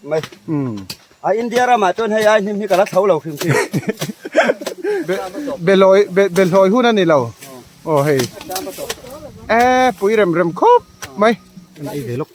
Mai. A India ramah chuan hei ai hnim hi ka la thlo lo hrim hrim. Be lawi be hlawi hun a ni lo. Aw hei. E pui rem rem khawp mai. An ei ve lawk.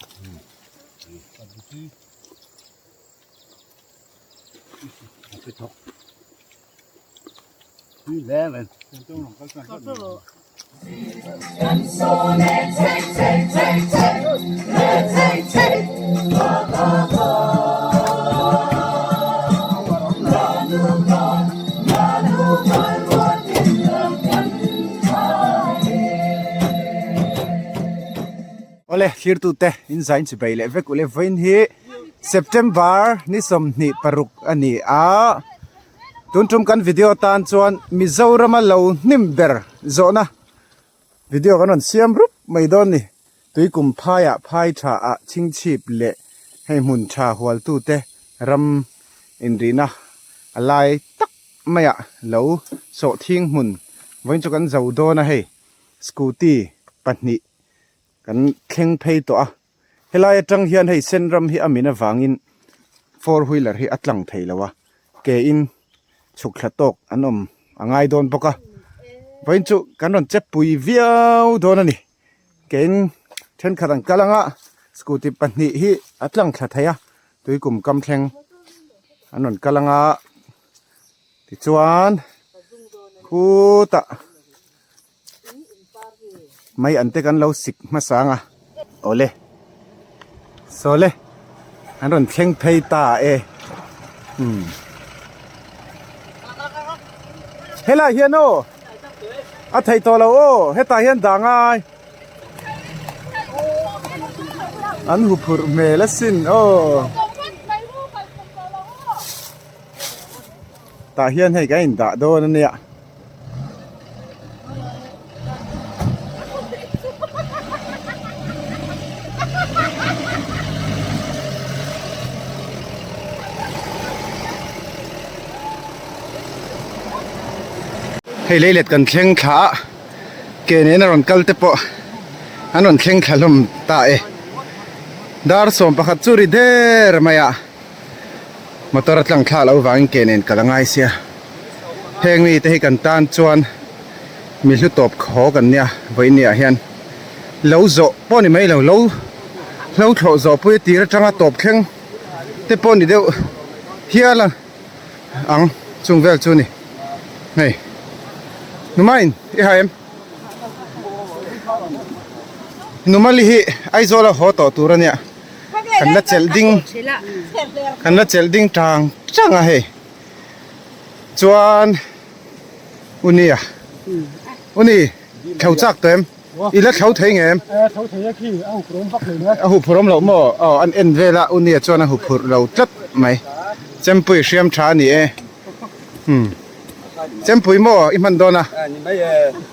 Awle thlirtute in zain chi bai leh vek ule vawiin hi September ni 26 a ni a. Tun tum kan video tan chuan Mizorama lo hnim ber zawhna video kan rawn siam rup mai dawn ni. Tuikum phaiah phai tha ah chhingchhip leh hei hmun tha hualtute ram inrihna a lai tak maiah lo sawhthing hmun vawiin chu kan zo dawn a hei scooty pahnih kan thleng phei tawh a. Helai atang hian hei sen ram hi a min avangin four wheeler hi a tlang thei lo a, ke in chhuk thla tawk an awm a ngai dawn bawk a, vawiin chu kan rawn chep pui viau dawn a ni, ke in thenkhat an kal anga scooty pahnih hi a tlang thla thei a, tuikum kam thleng an rawn kal anga tichuan khutah. Mai an te kan lo sik hmasa ang a. Awle. Sawle. An rawn thleng phei ta e. Umm. Helai hian aw. A thei tawh lo aw. Hetah hian dah ngai. An hu phurh hmel asin aw. Tah hian hei kan indah dawn a nia. Hei leilet kan thleng thla a, ke nen a rawn kal te pawh an rawn thleng thla hlawm ta e. Dar 11 chu ri der mai a. Motor a tlang thla loh vangin ke nen kal a ngai sia. Heng mi te hi kan tan chuan mi hlu tawp khaw kan nia vawiin ni ah hian lo zawh pawh ni mai lo, lo hlo thlawh zawh pui a tir atanga tawp thleng te pawh ni deuh hial a ang chung vel chu ni. Hei Numain i ha em? Numali hi Aizawl a haw tawh tur a nia. Kan la chelh ding kan la chelh ding tang tang a hei chuan uni a uni thlo chak tawh em i la thlo thei nge em a huphurh awm loh maw aw an en vel a uni a chuan a huphurh lo tlat mai chempui hriam tha a ni e umm chempui maw i hman dawn a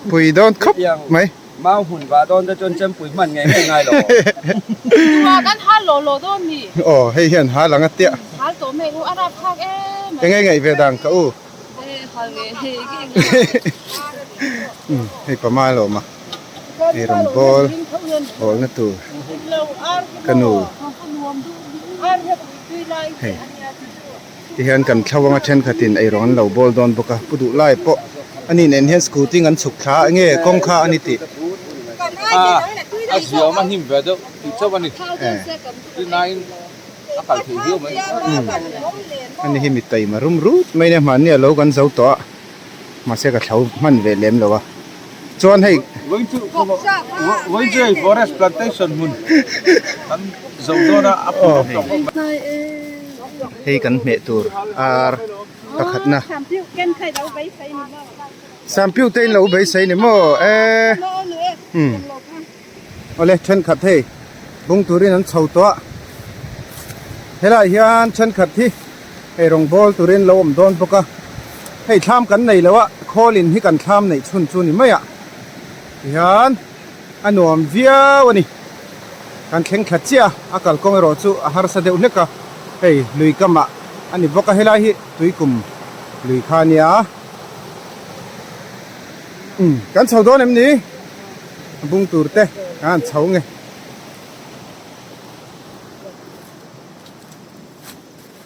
pui dawn khawp mai. Mau hmun vah dawn te chuan chempui hman ngei ngei ngai lo aw. Tua kan hal lawh lawh dawn ni. Aw hei hian hal ang a tiah. Hal tawh mai u a rap thlak em mai. Engei ngaih ve dan ka u. E hal ngei hei ge nge. Um hei pama lawm a. Hei rawn bawl bawl na tur ka nu. Hei ti hian kan thlo anga thenkhatin eirawng an lo bawl dawn bawk a pu duh lai pawh ani nen hian scooty an chhuk thla a enge kawng kha ani tih a a ziawm a hnim ve deuh tih chauh ani tinain a kal theih viau mai ani hi mi taima rum rut mai nia hmanni a lo kan zo tawh a mahse ka thlo hman ve lem lo a chuan hei Vawiin chu hei forest plantation hmun kan zo dawn a a pui bawk tawh khawp mai. Hei kan hmeh tur ar pakhatna Sampiu te in lo beisei ni maw e umm awle thenkhat hei bung turin an chho tawh a helaiah hian thenkhat hi hei rawng bawl turin lo awm dawn bawk a hei thlam kan nei lo a khawl in hi kan thlam neih chhun chu ni mai a tihian a nuam viau a ni kan thleng thla chiah a a kalkawng erawh chu a harsa deuh hlek a hei lui kamah a ni bawk a helai hi tuikum lui kha a nia umm kan chho dawn em ni? A bung tur te kan han chho nge.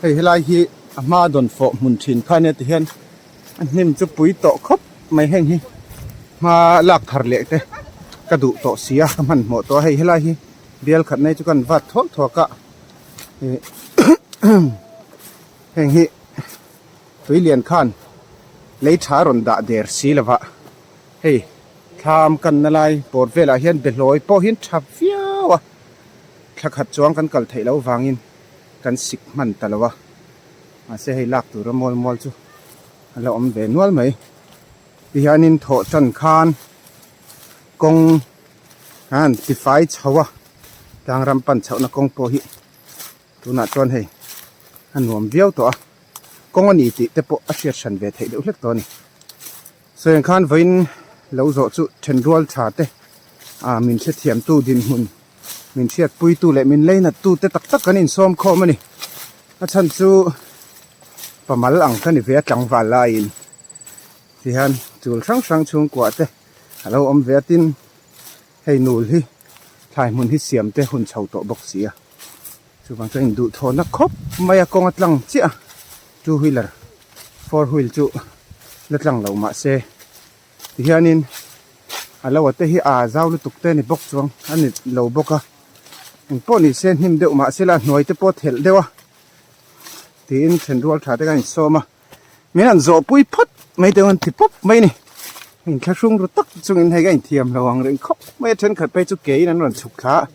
Hei helai hi a hma dawn fawh hmun thin kha ania tihian a hnim chu pui tawh khawp mai heng hi hma lak thar leh te ka duh tawh si a ka hmanhmawh tawh a hei helai hi bial khat nei chu kan vat thuak thuak a ih heng hi tui lian khan lei tha rawn dah der si lova hei thlam kanna lai bawr velah hian behlawi pawh hi an tha viau a thla khat chuang kan kal theih loh vangin kan sik hman ta lo a mahse hei lak tura mual mual chu a la awm ve nual mai tihianin thawh tan khan kawng a han tifai chho a tlangram pan chhohna kawng pawh hi tunah chuan hei a nuam viau tawh a kawng a ni tih te pawh a hriat hran ve theih deuh hlek tawh a ni. Sawiang khan vawiin lo zawh chu thenrual tha te ah min hrethiamtu dinhmun min hriatpuitu leh min leinattu te tak tak kan insawm khawm a ni. A chhan chu pamal ang ka ni ve a tlangval laiin tihian chul hrang hrang chhungkua te a lo awm ve a tin hei nul hi thlai hmun hi siam te hun chho tawh bawk si a chuvang chuan induhthawhna khawp mai a kawng a tlang chiah a two wheeler four wheel chu la tlang lo mahse tihianin a lo a te hi a zau lutuk te ni bawk chuang a ni lo bawk a engpawh ni se hnim deuh mahse la hnuai te pawh thelh deuh a tiin thenrual tha te khan insawm a min han zawh pui phawt mai te an ti pawp mai a ni inthlahrung ru tak chungin hei ka inthiam lo ang reng khawp mai a thenkhat phei chu ke in an rawn chhuk thla a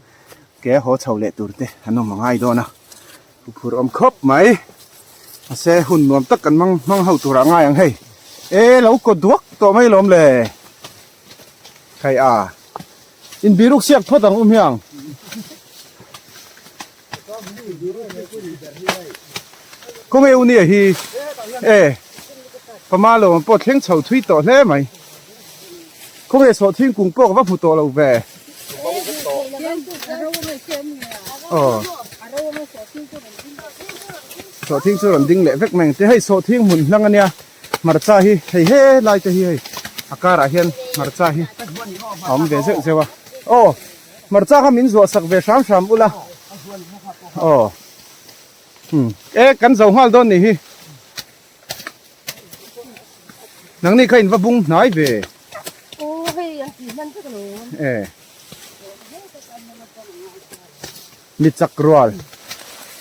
ke a haw chho leh tur te an awm a ngai dawn a. Huphurh awm khawp mai. Mahse hun nuam tak kan hmang hmang ho turah ngai ang hei. E lo kaw duak tawh mai lawm le. Khai a. In biruk siak phawt ang um hiang. Kawng e unia hi. E pama lo ang pawh thleng chho thui tawh hle mai. Kawng e sawh thingkung pawh ka va hmu tawh lo ve. Aw sawhthing chu rawn ding leh vek mai ang che hei sawhthing hmun hlang ania hmarcha hi hei he lai te hi hei a karah hian hmarcha hi a awm ve zeuh zeuh a aw hmarcha kha min zuah sak ve hram hram ula aw um e kan zo nghal dawn nih hi nangni kha in va bung hnai ve e Mi chak rual,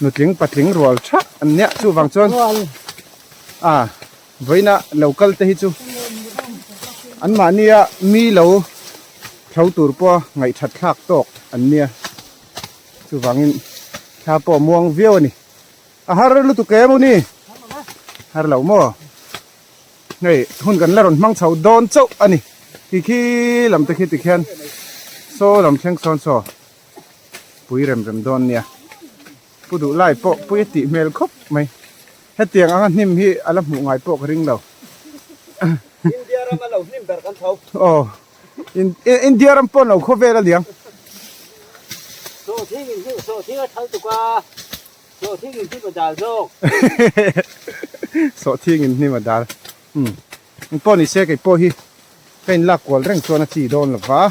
nutling patling rual thak an nia chuvang chuan a vawiina lo kal te hi chu anmahnia mi lo thlo tur pawha ngaihthat thlak tawk an nia chuvangin thla pawh a muang viau a ni. A har lutuk em u ni? Har lo maw? Hei hun kan la rawn hmang chho dawn chauh a ni. Khi khi lam te khi tikhian saw lam thleng sawn saw. Pui rem rem dawn nia. Pu duh lai pawh pui a tih hmel khawp mai. Hetiang anga hnim hi a la hmuh ngai pawh ka ring lo. India ram a lo hnim ber kan tho. Aw. India ram pawh an lo khawvel a liang. Sawhthing in hnim sawhthing a thal tuk a. Sawhthing in hnim a dal zawk. Sawhthing in hnim a dal. Umm. Engpawh ni se kei pawh hi ka in lak kual reng chuan a chi dawn lo va,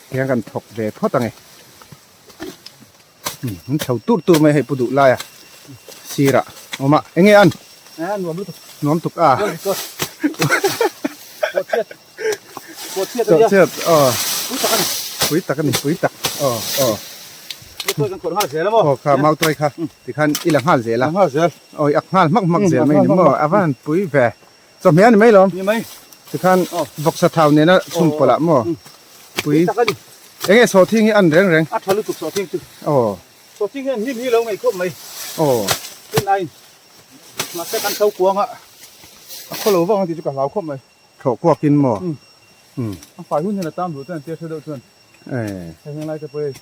tihian kan thawk ve phawt ang e. Umm an chho tur tur mai hei pu duh laia sirah awm a, enge an? Nuam lutuk. Nuam tuk a. Pawh chhiat. Pawh chhiat. Pawh chhiat aw. Pui tak a ni. Pui tak a ni pui tak aw aw. Mautuai kan khawrh nghal zel a maw? Aw kha mautuai kha tikhan i la nghal zel a. La nghal zel. Aw i ak nghal hmak hmak zel mai ni maw? A va han pui ve. Chawhmeh a ni mai lawm. Ni mai. Tikhan vawksa thau nena chhun pawlh ah maw? Pui. Tak a ni. Enge sawhthing hi an reng reng? A tha lutuk sawhthing chu. Aw. Sawhthing hian hnim hi lo ngaih khawp mai. Aw. Tin aiin mahse kan tho kuang a a khaw lo vang ang tih chu ka hlau khawp mai. Thlawh kuak in maw? Umm. A fai hun hian a tam duh chuan tia hre deuh chuan. Eh. Hei heng lai te pawh hei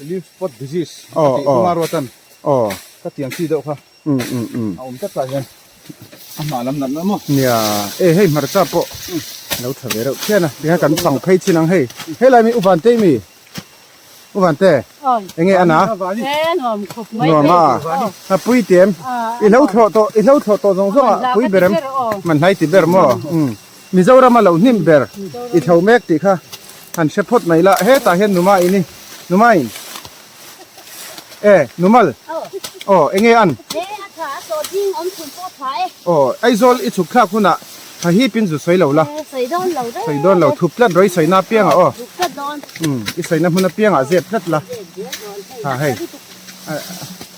leaf spot disease a tih hmanga ruat an. Aw. Ka tiang chi deuh kha. Um um um. A awm tlat lah hian a hnah lam natna maw? Nia. E hei hmarcha pawh lo tha ve reuh phian a. Tikhian kan fang phei chin ang hei. Helai mi Uvante i mi? Uvante. Enge ana? E nuam khawp mai. Nuam a. A pui ti em? I hlo thlawh tawh i hlo thlawh tawh zawng zawng ah pui ber em? Man hlai ti ber maw? Um. Mizoram a lo hnim ber i thlo mek tih kha han hre phawt mai la hetah hian numa in i numa in e numal aw enge an aw Aizawl i chhuk thlak hunah tha hip in zu sawi lo la sawi dawn lo thup tlat rawih sawi na apiangah aw umm i sawi na hmun apiangah zep tlat la ha hei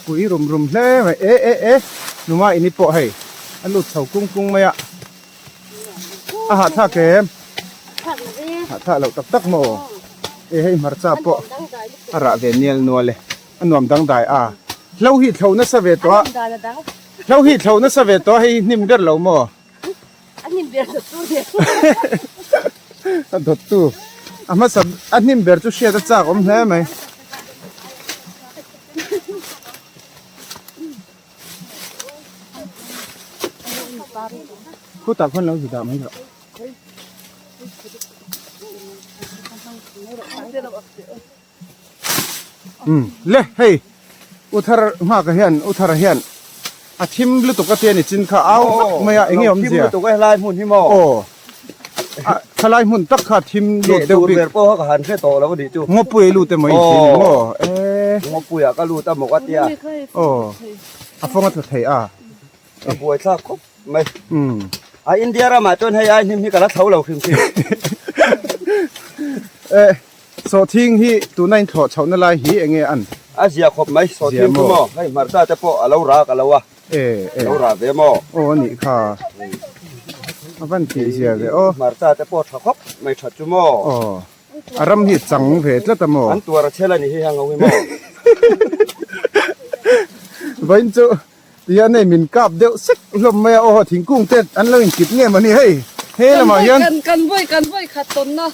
pui rum rum hle mai e e e numa in i pawh hei a lut chho kung kung mai a. A hahthlak em? Hahthlak loh tak tak maw? E hei hmarcha pawh a rah ve nial nual e. A nuam dangdai a. Hlo hi thlo nasa ve tawh a. Hlo hi thlo nasa ve tawh a hei hi hnim ber lo maw? A hnim ber dawttu nia. A dawttu. A hmasa a hnim ber chu hriat a chak awm hle mai. Khutah khuan lo zu dah mai rawh. Um le hei uthar nghaka hian uthar hian a thim lutuk a tia ni chin kha au vak mai a enge awm zia. Thim lutuk a helai hmun hi maw. Aw a thalai hmun tak kha thim lut deuh bik. Ber pawh kha ka han hre tawh lo a nih chu. Ngawpui lut emaw i thim maw e. Ngawpuiah ka lut a maw ka tia. Aw a fawng a tla thei a. Ka buai thlak khawp mai. A India ramah chuan hei ai hnim hi ka la thlo lo hrim hrim. E sawhthing hi tuna in thlawh chhohna lai hi enge an? A zia khawp mai sawhthing chu maw hei hmarcha te pawh a lo rak a lo a. E e. Lo rah ve maw? Aw a nih kha. A van tih zia ve aw. Hmarcha te pawh tha khawp mai that chu maw? Aw. A ram hi chang ve tlat a maw? An tuar a chhel a nih hi hang ho hi maw? Vawiin chu Tihian hei min kap deuh sek hlawm mai a, aw thingkung te an lo inkip nge mawni hei he lamah hian Kan kan vawi kan vawi khat tawnna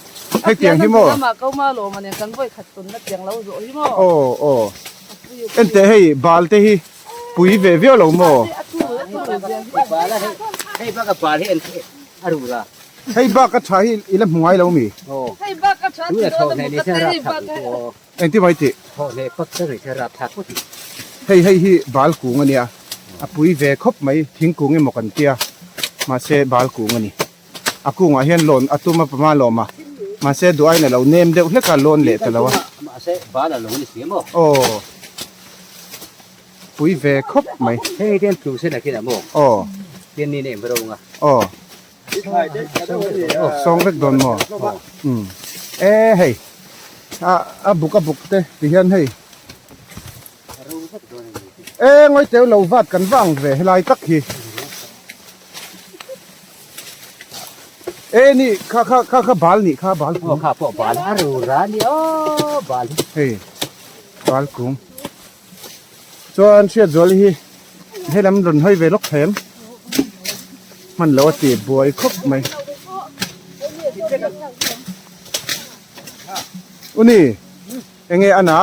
Hei tiang hi maw? Lamah ko ma lawm ania kan vawi khat tawnna tiang lo zawh hi maw? Aw aw enteh hei bal te hi pui ve viau lo maw? Hei bak a bal hi en a ru la. Hei bak a tha hi i la hmu ngai lo mi? Hei bak a tha ti dawn a maw ka te hei bak a. Engti mai tih? Hei hei hi bal kung a nia, a pui ve khawp mai, thingkung emaw kan tia, mahse bal kung a ni. A kungah hian lawn a tum a pama lawm a, mahse duh aiin a lo nem deuh hlek a, lawn leh ta lo a. Aw, pui ve khawp mai. Aw. Aw. Sawng vek dawn maw? Umm. E hei a a buk a buk te ti hian hei e ngawi teu lo vat kan vang ve helai tak hi e ni kha kha kha kha bal nih kha bal kung kha pawh bal a ru ra ni aw bal hei bal kung Chuan Hriatzuali hi helam rawn hawi ve lawk thei em? Hman lo a ti buai khawp mai. Uni, enge a na?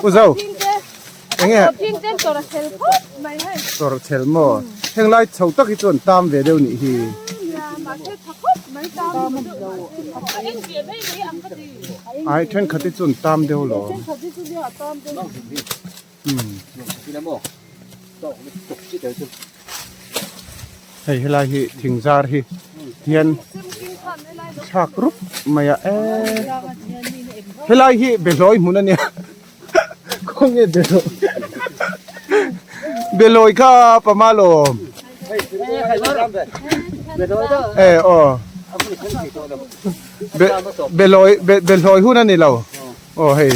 U Zo, enge? Tawrh chhel maw? Heng lai chho tak hi chuan tam ve deuh nih hi. Ai thenkhat hi chuan tam deuh lo. Hei helai hi thing zar hi hian thlak rup mai a e helai hi behlawi hmun a nia khawnge behlawi behlawi kha pama lawm e aw be behlawi behlawi hun a ni lo aw hei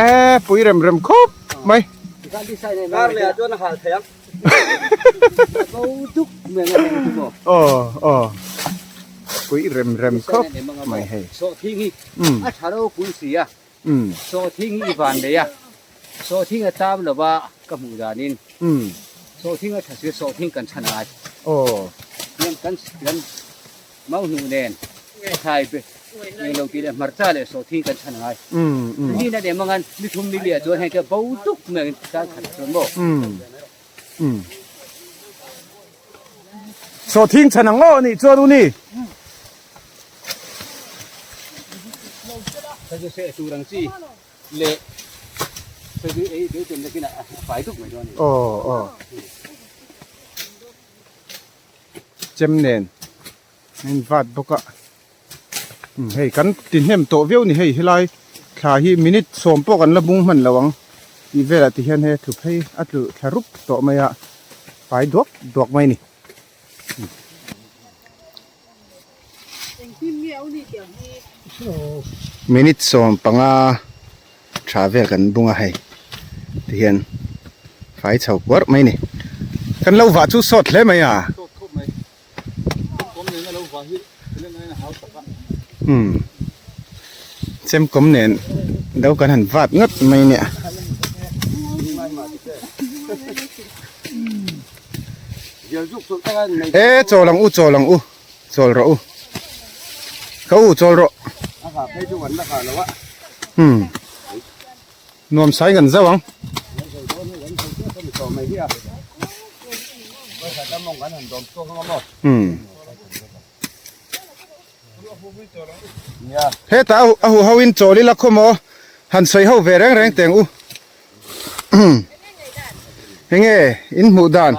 e pui rem rem khawp mai. Aw aw pui rem rem khawp mai hei. A tha ropui si a, sawhthing hi i van nei a, sawhthing a tam lova ka hmuh danin sawhthing a tha si a sawhthing kan chhan a ngai. Hian kan kan mau hnuh nen thlai eng lo tih leh hmarcha leh sawhthing kan chhan a ngai. Ni na nem angan ni thum ni liah chuan heng te bo tuk mai angin tan khat chuan maw. Sawhthing chhan ang aw nih chuan u ni. Aw aw. Chem nen a in vat bawk a hei kan ti hnem tawh viau ni hei helai thla hi minute sawm pawh kan la bung hman lo ang tih velah ti hian he tlu phei a tlu thla rup tawh mai a fai duak duak mai a ni. Minute 15 tha vel kan bung a hei ti hian fai chho kuarh mai ni kan lo vah chu sawt hle mai a umm chemkawm nen do kan han vat ngawt mai nia. E chawl ang u chawl ang u chawl rawh u ka u chawl rawh umm nuam sai kan zauh ang. Umm hetah a hu ho in chawl ila khaw maw han sawi ho ve reng reng teng u. Enge in hmuh dan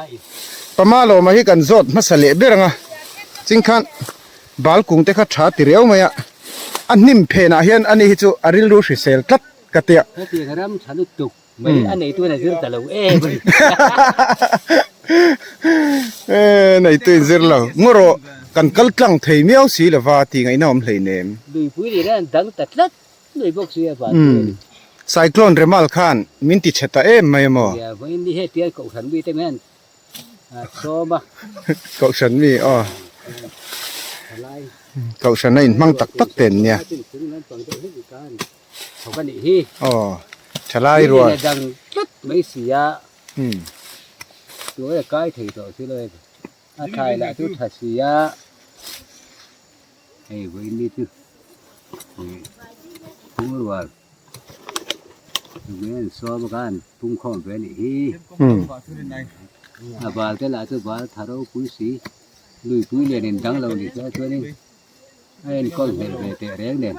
Pama lawma hi kan zawt hmasa leh ber ang a ching khan bal kung te kha tha ti riau mai a a hnim phenah hian ani hi chu a rilru hrisel tlat ka tia. Hetiang ram tha lutuk mai a neitu in a zir ta lo em a ni. E neitu in zir lo ngaw rawh kan kal tlang thei miau si lova tih ngaihna awm hleinem. Luipui nen a dang ta tlat. Nui bawk si a van chu a ni. Cyclone Remal khan min ti chhe ta em mai a maw? Nia, vawiin ni hetiang Kohhran mi te hian a sawm a. Kohhran mi aw. Kohhran a inhmang tak tak te an nia. Thawk a nih hi. Aw, thalai rual. Tui dang tlat mai si a. Tuai a kai thei tawh si lo e. A thlai lah chu tha si a. Hei vawiin ni chu ih rual tunge an sawm a khan pungkhawm ve a nih hi a bal te lah chu bal tha ropui si luipui lian in dang lo ni se chuanin a enkawl hmel ve teh reng nen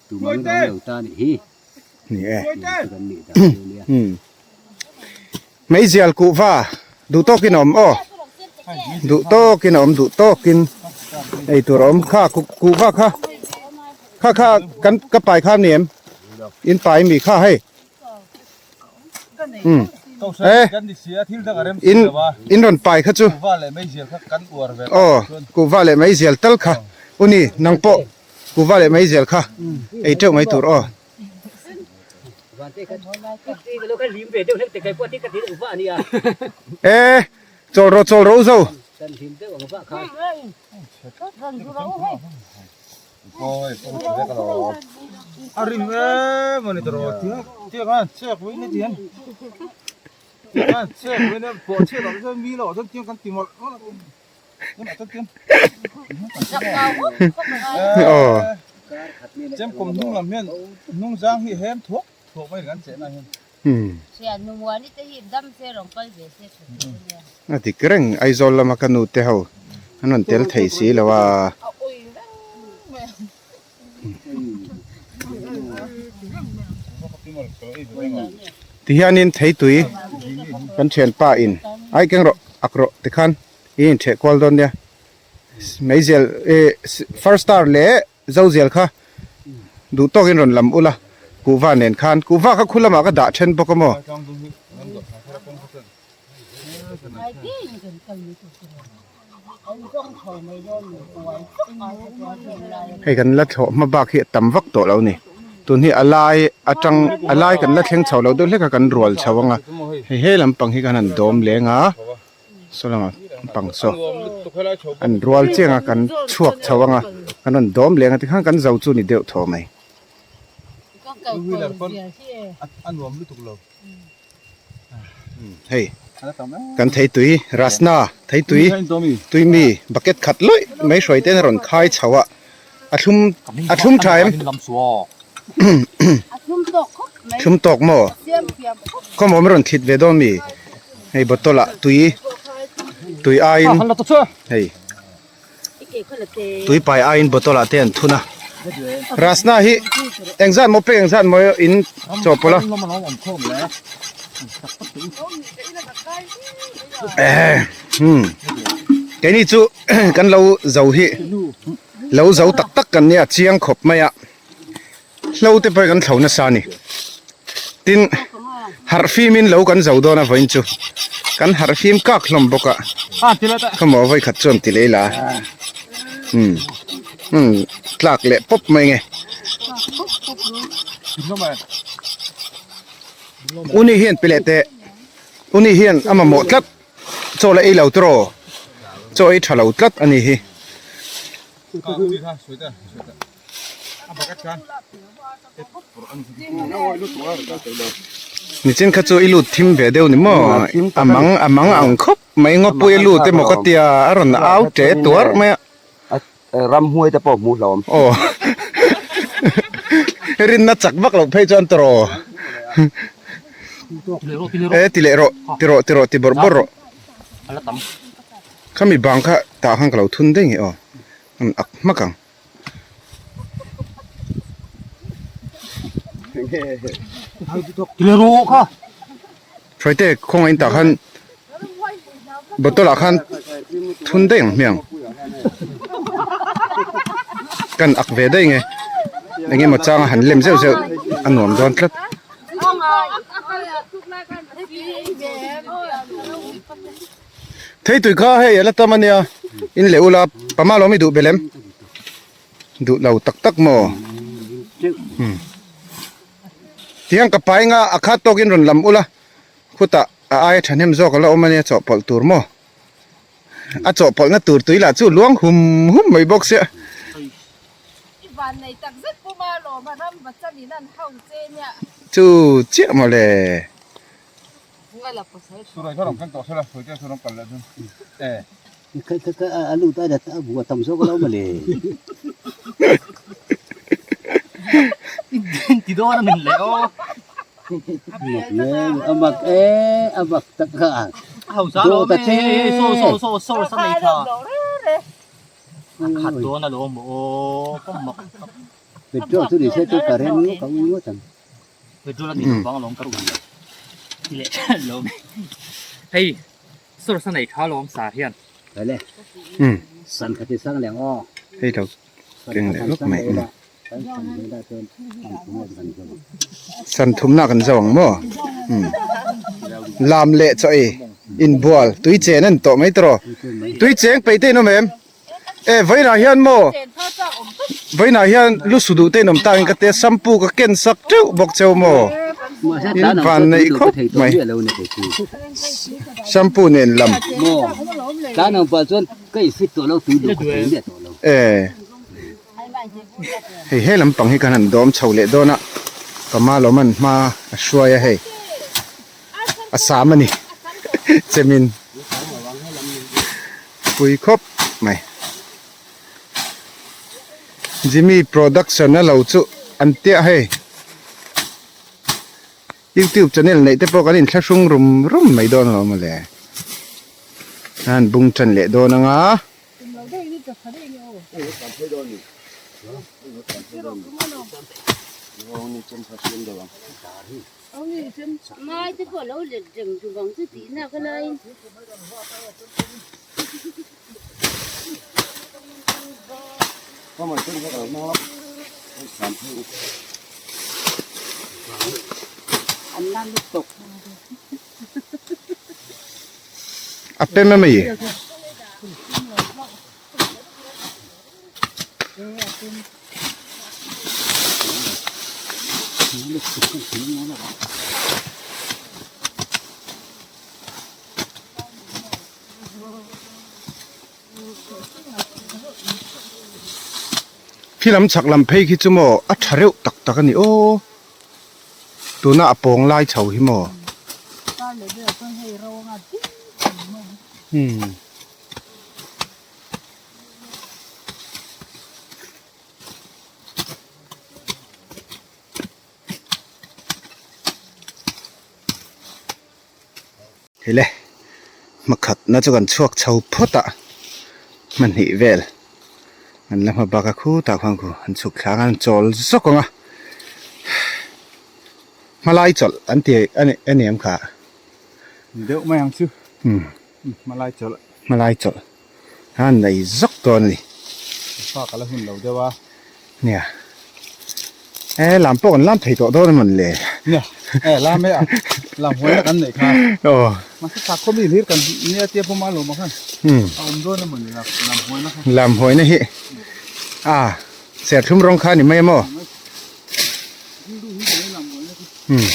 tumah in awm lo ta a nih hi ni e meizial kuhva duh tawkin a awm aw duh tawkin a awm duh tawkin ei tur a awm kha kuhva kha kha kha kan ka pai kha ni em in pai mi kha hei um e in in rawn pai kha chu aw kuhva leh meizial tal kha uni nang pawh Kuhva leh meizial kha ei teuh mai tur aw. E chawl rawh chawl rawh u zo. A dik reng Aizawl lama ka nu te ho an rawn tel thei si lo a. Tihianin theitui kan thianpa in ai keng rawh ak rawh tikhan. I intheh kual dawn nia meizial eh first star leh zozial kha duh tawkin rawn lam ula kuhva nen khan kuhva kha khu lamah ka dah then bawk a maw. Hei kan la thlawh hma bak hi a tam vak tawh lo a ni tun hi a lai atang a lai kan la thleng chho lo deuh hlek a kan rual chho ang a hei he lampang hi kan han dawm leng a. Saw lamah pang saw an rual chiang a kan chhuak chho ang a kan rawn dawm leng a tikhan kan zo chu ni deuh thaw mai. Hei kan theitui rasna theitui tui mi bucket khat lawih mai hruai ten a rawn khai chho a a thlum a thlum tha em thlum tawk maw khawmawm a rawn thlit ve dawn mi hei bottle ah tui tui aiin hei tui pai aiin bottle ah te an thun a rasna hi engzat maw pek engzat maw in chawhpawlh a eh hmm. Keini chu kan lo zo hi lo zo tak tak kan nia chiang khawp mai a hlo te pawh hi kan thlo nasa a ni tin harh fim in lo kan zo dawn a vawiin chu kan harh fim kak hlawm bawk a khawmaw vawi khat chuan ti leh ila umm umm tlak leh pawp mai nge. Uni hian pe leh teh Uni hian a mamawh tlat chaw la ei lo tawh chaw ei tha lo tlat a ni hi. Nichin kha chu i lut thim ve deuh ni maw a mang a mang ang khawp mai ngawpui a lut emaw ka tia a rawn au ṭe tuar mai a. Ramhmuai te pawh hmuh hlawm. Aw. Rinna chak vak loh phei chuan tawh. E ti leh rawh, ti rawh, ti rawh, ti bawrh bawrh rawh. Khami bang kha tah khan ka lo thun daih nge aw. An ak hmak ang. Hruaite khawngaih tah khan bottle ah khan thun daih ang hmiang kan ak ve daih nge eng emaw changa han lem zeuh zeuh a nuam dawn tlat. Thei tui kha hei a la tam a nia in leh ula pama lawm i duh belh em duh lo tak tak maw umm tiang ka pai nga a khat tawkin rawn lam ula khutah a aia thahnem zawk a la awm a nia chawhpawlh tur maw a chawhpawlh na tur tui lah chu luang hum hum mai bawk sia. Chu chiah mawle. Hei lo keng leh lawk mai san thumna kan zo ang maw lam leh chaw ei inbual tui chen a ni tawh mai tawh tui cheng peih te in awm em e vawiinah hian maw vawiinah hian lu su duh te in awm tak in ka tia shampoo ka ken sak teuh bawk cheu maw in van neih khawp mai shampoo nen lam e hei he lampang hi kan han dawm chho leh dawn a pama lawm an hma a hruai a hei a sam a ni chemin pui khawp mai Jimmy production a lo chu an tia hei youtube channel neih te pawh kan inthlahrung rum rum mai dawn alawm mawle a han bung tan leh dawn anga. A pem a mi? Khi lam chhak lam phei khi chu maw a tha reuh tak tak a ni aw tuna a pawng lai chho hi maw umm. Hile hmakhatna chu kan chhuak chho phawt a hmahnih vel an la hma bak a khutah khuan khu an chhuk thla ang a an chawl zawk ang a hmalai chawlh an ti a ni em kha Ni deuh mai ang chu hmalai chawlh hmalai chawlh. Han nei zawk dawn a ni. Fa ka la hun lo deuh a. Nia. E lam pawh kan lam thei tawh dawn emawn le. Nia. E lam e a. Lam huaina kan neih kha. Aw. Mahse sakhaw mi hlir kan nia tia pawh mal awm ang khan. A awm dawn emawn le lam huaina kha. Lam huaina hi a serthlum rawng kha a ni mai a maw? Umm.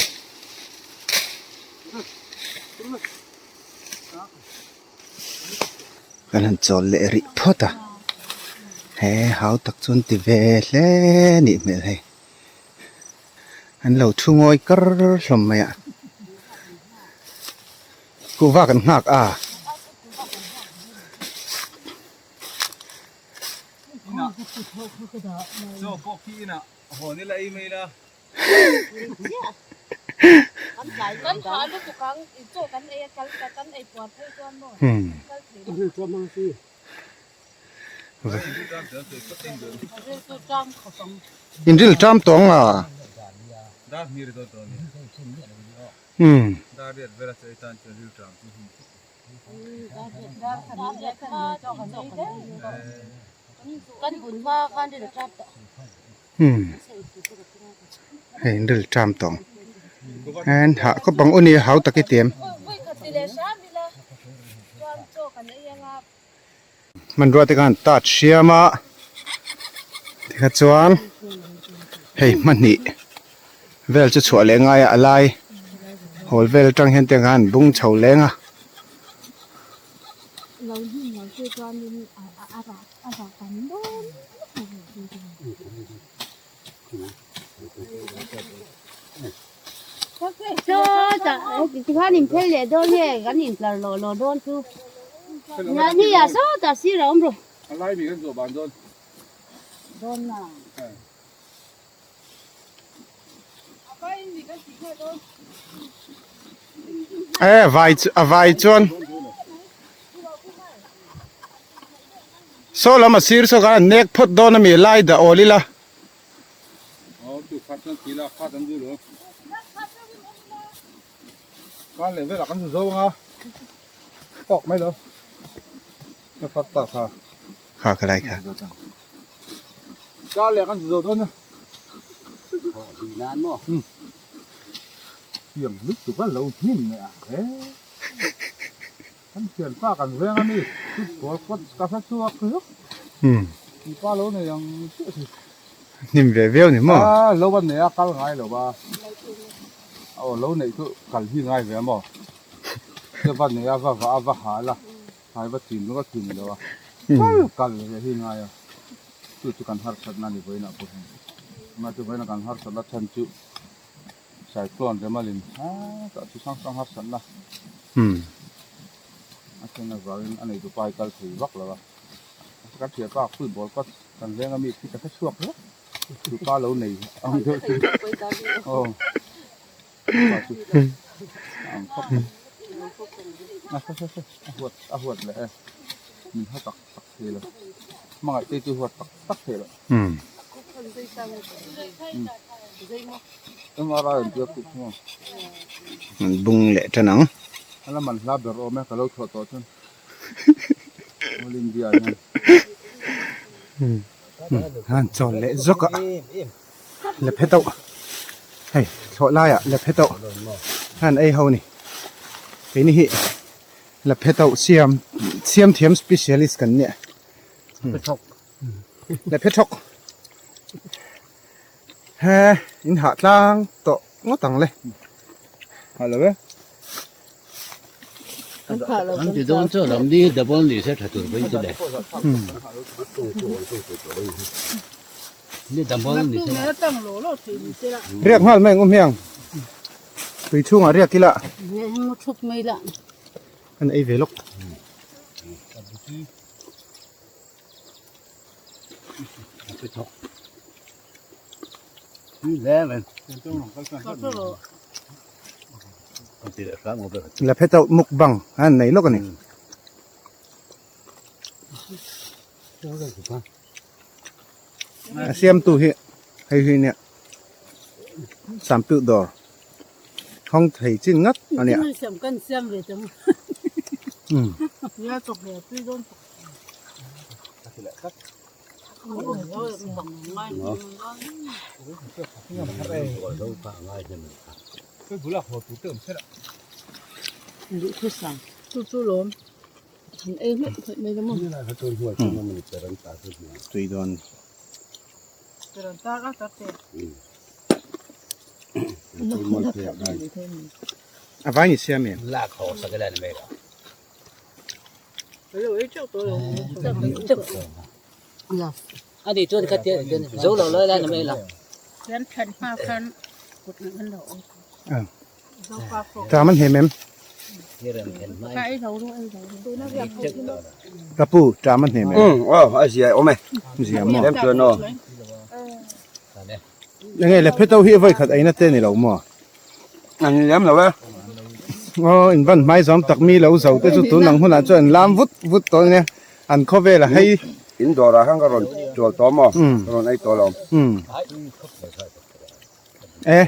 Kan han chawl leh rih phawt a he hau tak chuan ti ve hle nih hmel hei an lo thu ngawi kar hlawm mai a kuhva kan nghak a. In ril ṭam tawng a. Hei in ril ṭam tawng en hah khawp ang u ni hau tak i tiam hmanrua te khan tat hriam a tikha chuan hei hmahnih vel chu chhuah leh ngai a a lai hawl vel atang hian tiang khan bung chho leng a. Tikhan in phel leh dawn nge kan in tlar lawh lawh dawn chu ni ah sawtah sir a awm rawh. A lai mi kan zawh ban dawn. Dawn na. E vai chu a vai chuan saw lam a sir saw khan an nek phawt dawn a mi lai dah awl ila. Kha ka lai kha. Kar leh kan zu zo dawn a. Thiam lutuk a lo hnim leh ang he. Kan thianpa kan veng a mi football coach ka hre chhuak hluk. Mipa lo nei ang chiah si. Hnim ve viau ni maw? A lo a nei a kal ngai lo va. Aw lo neih chu kal hi ngai ve a maw. Chuan va nei a va vah a va hal a. Hai va chin rawk a chin lo a, kal kal ve hi ngai a, chu chu kan harsatna a ni vawiinah pawh hian. Amah chu vawiinah kan harsatna chhan chu cyclone remalin tah chu hrang hrang harsatna a thlen avangin a neitu pa hi kal thei vak lo a. Kan thianpa football coach kan veng ami khi ka hre chhuak hle, chu pa lo nei ang deuh chu aw. A huat leh e min haw tak tak thei lo hmangaih te chu huat tak tak thei lo MRI an tia kut maw an bung leh tan ang a la man hla ber awm e ka lo chhuah tawh chuan All India hian han chawl leh zawk a. La phe tauh hei thlawh laiah la phe tauh hian ei ho ni keini hi la phe tauh siam siam thiam specialist kan nia la phe thawk he in hah tlang tawh ngawt ang le hah lo e. An ti dawn chu lam ni double ni se tha tur pawhin chu le. Ni double ni se. Riak nghal mai ang awm hiang. Tui chhungah riak ila. An ei ve lawk. La phe tauh mukbang a han nei lawk a ni. A siamtu hi hei hi nia sampiuh dawr hawng thei chin ngat a nia. Tui dawn. A vai ni siam em? Tram an hnem em? Ka pu tram an hnem em? Aw a zia awm e. Zia maw? Lem chuan aw. Enge le pheto hi vawi khat eina te ni lo maw? An lem lo e. Aw in van hmai zawm tak mi lo zo te chu tun ang hunah chuan an lam vut vut tawh ania an khawvel a hei. In dawrah khan ka rawn tual tawh maw? Ka rawn ei tawh lo. E.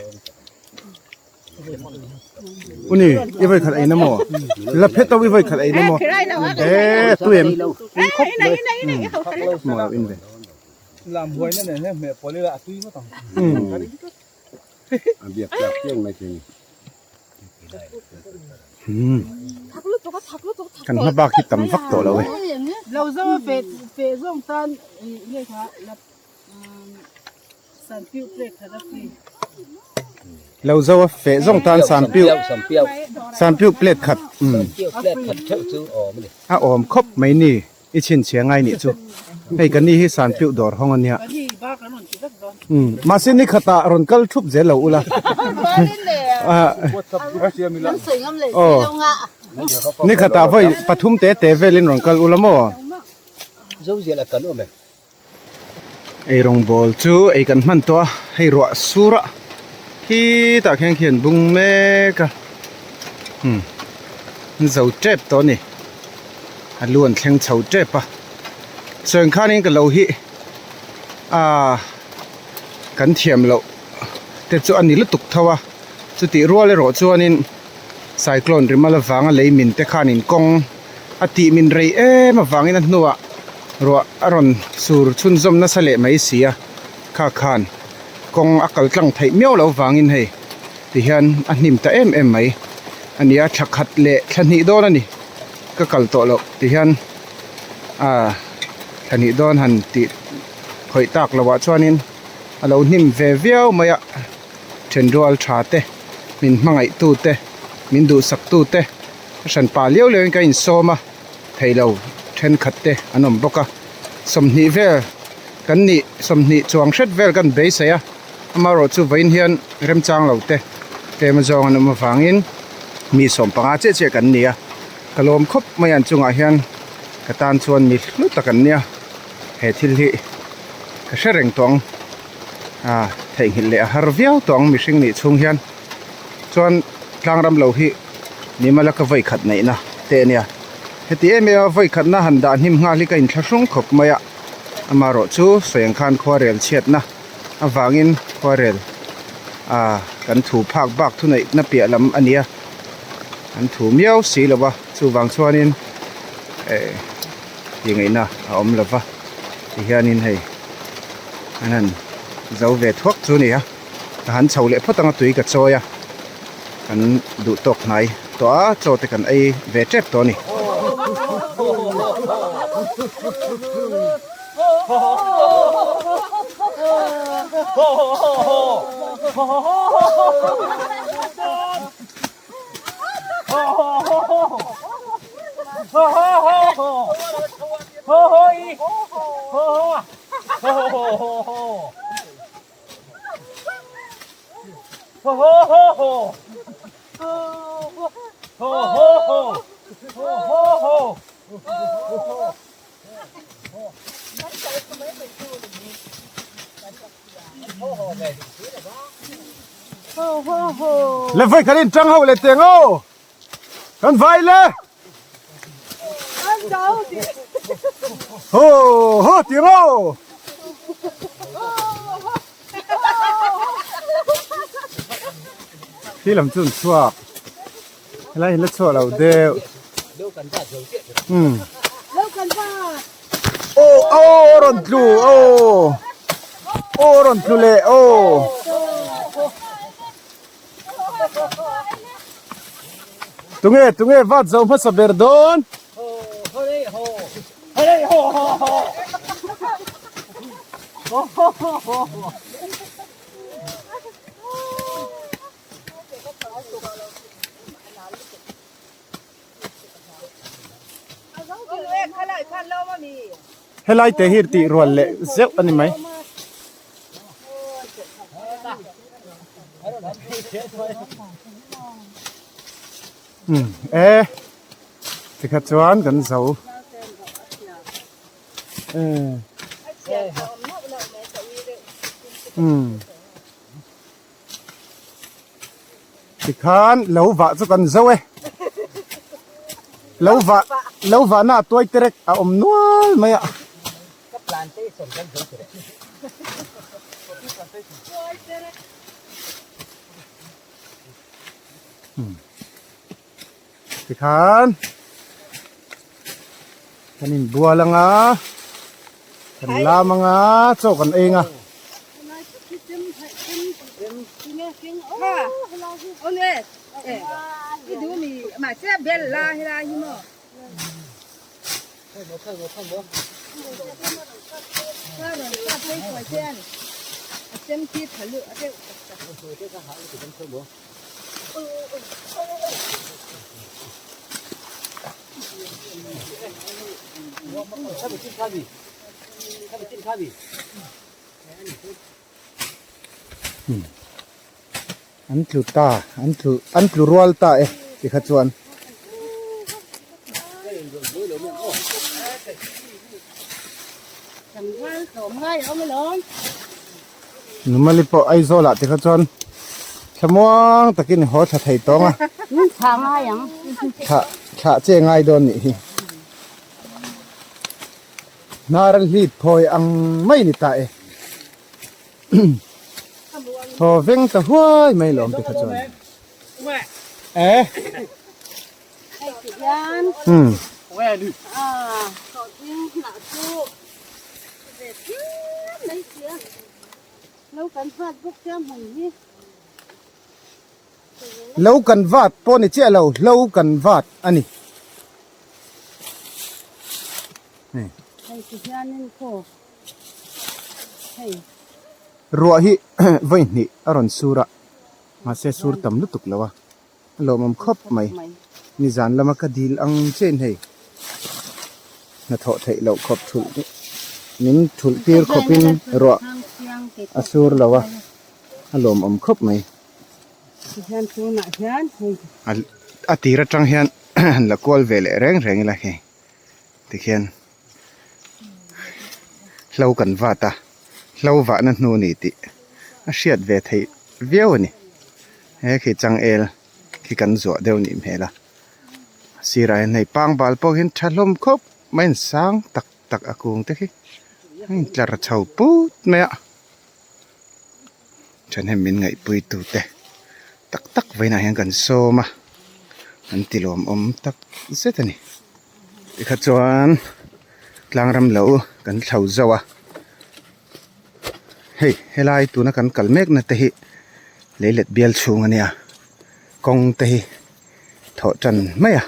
Uni i vawi khat eina maw? La pheto i vawi khat eina maw? E tu em? Maw lo in ve. Lam huaina nen hian hmeh pawlh ila a tui ngawt ang. A biak tlak chiang mai thei ni. Kan hma bak hi tam vak tawh lo e. Lo zo a fe fe zawng tan nge kha la san piu plate khat a free. Lo zo a fe zawng tan san piu san piu plate khat a awm khawp mai ni. I chhinchhiah ngai nih chu. Hei ka ni hi Sanpiuh dawr hawng a nia. Umm mahse ni khatah rawn kal thup zel lo ula. Aw ni khatah vawi pathum te te velin rawn kal ula maw. Eirawng bawl chu ei kan hman tawh a, hei ruah sur a khitah khian khi an bung mek a umm an zo tep tawh a ni a lu an thleng chho tep a chuan khanin ka lo hi aaa kan thiam loh te chu a ni lutuk tho a chutih rual erawh chuanin cyclone rimal avanga lei min te khanin kawng a tih min rei em avangin a hnuah ruah a rawn sur chhunzawm nasa leh mai si a kha khan kawng a kal tlang theih miau loh vangin hei tihian a hnim ta em em mai a ni a thla khat leh thla hnih dawn a ni ka kal tawh loh tihian ah thla hnih dawn han tih khawih tak loh ah chuanin a lo hnim ve viau mai a thenrual tha te min hmangaih tu te min duhsak tu te. A hran pah liau liau in ka insawm a, theilo thenkhat te an awm bawk a, 20 vel kan nih 20 chuang hret vel kan beisei a, amaherawh chu vawiin hian remchang lo te tlem azawng an awm avangin mi 15 chiah chiah kan ni a, ka lawm khawp mai an chungah hian ka tan chuan mi hlu tak an nia, he thil hi ka hre reng tawh ang ah theihnghilh leh a har viau tawh ang mihring nih chhung hian. Chuan tlangram lo hi Nimala ka vawi khat neihna te a nia. Heti em em a vawi khatna han dah hnim nghal hi ka inthlahrung khawp mai a. Amaherawh chu sawiang khan khuarel chhiatna avangin khuarel ah kan thu phak bak thuneihna piah lam a nia. An thu miau si lo va, chuvang chuanin eh tih ngaihna a awm lo va. Tihianin hei an han zo ve thuak chu a ni a. Ka han chho leh phawt anga tui ka chawi a, kan duh tawk hnai tawh a, chaw te kan ei ve tep tawh a ni. Le vai khan in tang ho le teng o kan vai le ho ho tiang o Khi lam chu an chhuak helai hi la chhuah lo deuh umm. Aw aw rawn tlu aw aw rawn tlu leh aw. Tunge tunge vat zo hmasa ber dawn. Helai te hi tih rual leh zeuh a ni mai. Umm e tikha chuan kan zo umm umm. Tikhan lo vah chu kan zo e. Lo vah lo vahna a tuai terek a awm nual mai a. Tikhan kan inbual anga kan lam anga chaw kan ei anga. An tlu ta an tlu an tlu rual ta e tikha chuan. Numali pawh Aizawl ah tikha chuan thlamuang takin haw thla thei tawng a. Thla ngai ang. Thla thla che ngai dawn nih hi. Hnar an hlip phawi ang mai ni ta e. Thaw veng ta huai mai lawm tikha chuan. E. Hei ti hian. Hmm. Ah, sawhthing hnah chu ve phian mai sia. Lo kan vat bawk sia hmun hi. Lo kan vat pawh ni chiah lo, hlo kan vat a ni. Hei ti hianin khaw hei. Ruah hi vawi hnih a rawn sur a, mahse sur tam lutuk lo a. A lawmawm khawp mai. Nizan lama ka dil ang chiahin hei hnathawh theih loh khawp thulh min thulh tir khawpin ruah a sur lo a, a lawmawm khawp mai. A tir atang hian han la kual ve leh reng reng ila hei tikhian hlo kan vat a, hlo vahna hnu a ni tih a hriat ve theih viau a ni. He khi changel khi kan zuah deuh nih hmel a sirah hian hei pangbal pawh hian tha hlawm khawp mai an sang tak tak a kung te khi a intlar chho put mai a thahnem min ngaihpui tu te tak tak vawiinah hian kan sawm a an ti lawmawm tak zet a ni tikha chuan tlangram lo kan thlo zo a. Hei helai tuna kan kal mek na te hi leilet bial chhung a nia kawng te hi thawh tan mai a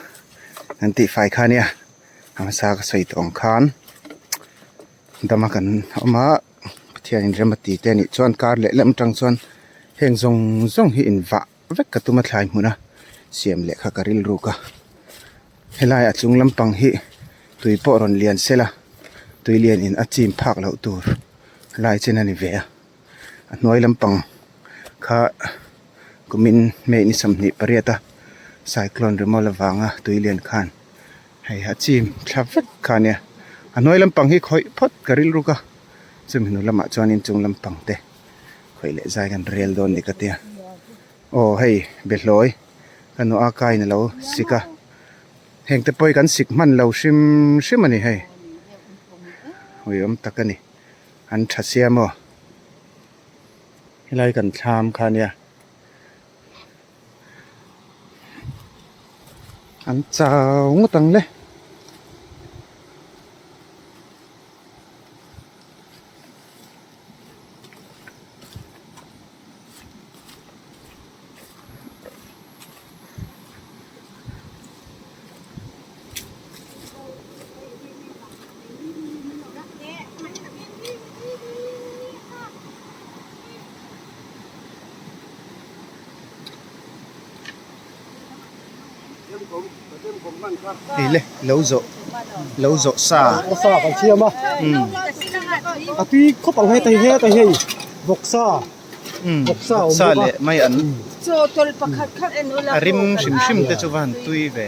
an tih fai kha a nia a hmasa ka sawi tawh ang khan dama kan awm a Pathian in rem a ti te a nih chuan kar leh lem atang chuan heng zawng zawng hi in vah vek ka tum a thlai hmun a siam leh kha ka rilruk a helai a chung lampang hi tui pawh rawn lian sela tui lian in a chim phak loh tur lai chen a ni ve a a hnuai lampang kha kumin May ni 28 a cyclone rimawla vanga tui lian khan hei a chim thla vek kha a nia a hnuai lampang hi khawih phawt ka rilruk a chumi hnu lamah chuanin chung lampang te. Khawih leh zai kan rel dawn ni ka tia aw hei behlawi ka nu a kain alo sik a heng te pawh hi kan sik hman lo hrim hrim a ni hei ui awm tak a ni an tha sia maw helai kan thlam kha ania an chau ngawt ang le. Hei le lo zawh lo zawh sa. Sa kan siam a. A tui khawp ang hei heta hei vawksa vawksa awm Vawksa leh mai an Chawtawlh pakhat khat en ula a rim hrim hrim te chu va han tui ve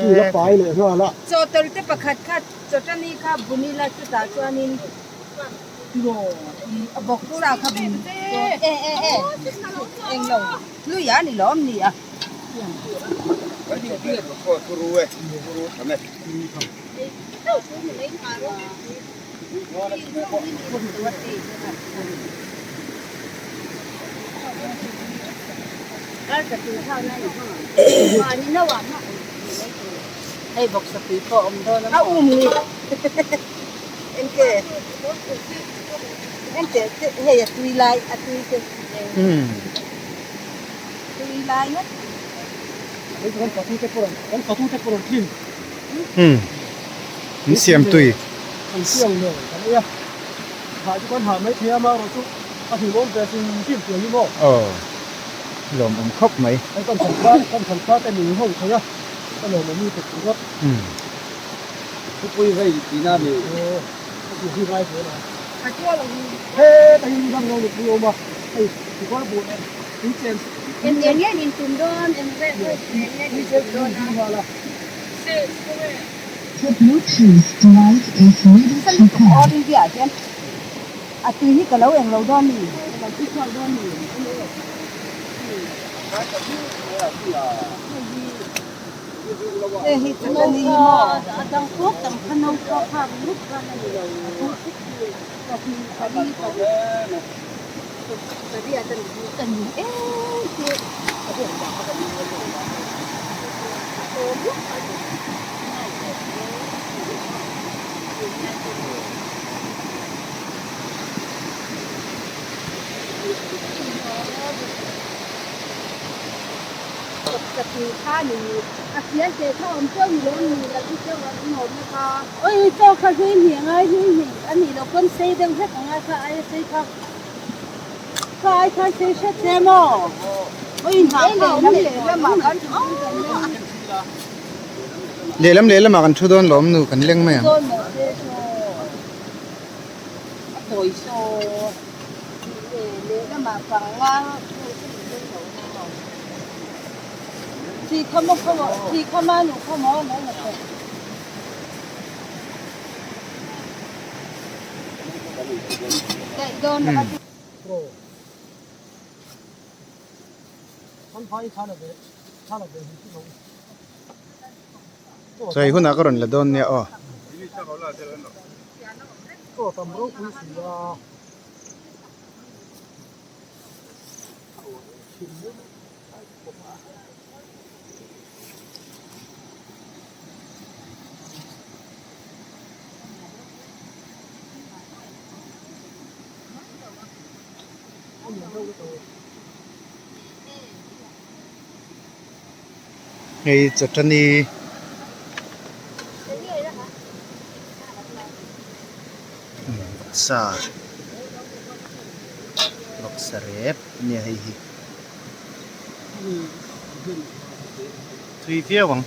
tui la pai leh nghal a. Chawtawlh te pakhat khat chawtani kha bun ila chutah chuanin vawksa kha bun e e e englo hlui a ni lawm ni a. Hei bawksa tui pawh a awm dawn a A um ni Engke Engke te hei a tui lai a tui te tui lai ngawt. Hei chu kan fatu te pawh kan fatu te pawh rawn thlin. An siam tui. An siam lo kan ei a. Hah chu kan hah mai thei a amaherawh chu a hlimawm ve hrim hrim tih ang hi maw? Aw lawmawm khawp mai. Hei kan thalpa kan thalpa te min ho thei a ka lawmawm lutuk ringawt. Thupui vei tihna a ni. Aw a ti hi ngai hle mai. Heta hi ram lo nupui a awm a hei tukawr buh leh tui chen Eng eng nge min tum dawn eng vel eng nge min tum dawn a. The Bluetooth device is ready to pair. All India ah hian a tui hi ka lo eng lo dawn ni, ka lo ti chhuak dawn ni. Hei hi chu a ni hi maw? A dang pawk tam kha no pawh khak lut khan a ni lo. Pahnih pali paruk pariat a ni ka ni em chu. Oi chaw kha hlui hnih a ngai hlui hnih a nih loh pawn sei deuh hlek a ngai kha aia sei kha. Kha ai khan sei hret che maw? Oi hnah kha awm lehlam ah kan thu dawn Lehlam lehlam ah kan thu dawn lawm nu kan leng mai ang. Dawn maw se saw a tawi saw lehlam ah panga Chi kha maw kha maw chi kha ma nu kha maw mai na khaw. Sawi hunah ka rawn la dawn nia aw. Hei chawṭani sa vawksa rep ania hei hi. Tui viau ang.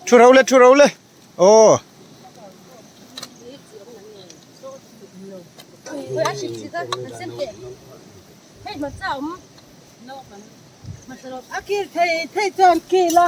Thu ro le thu ro le aw. A kil thei thei chuan kil a.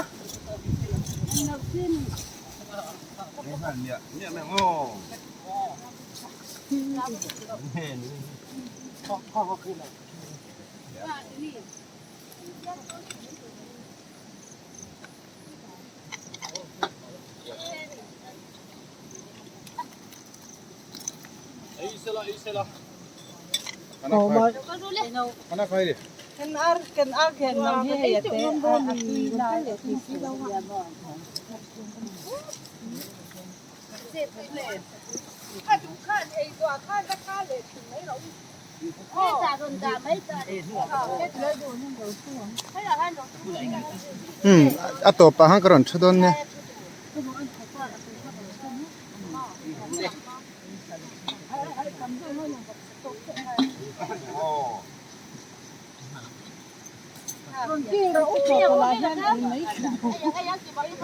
Umm a tawpah khan ka rawn thu dawn nia.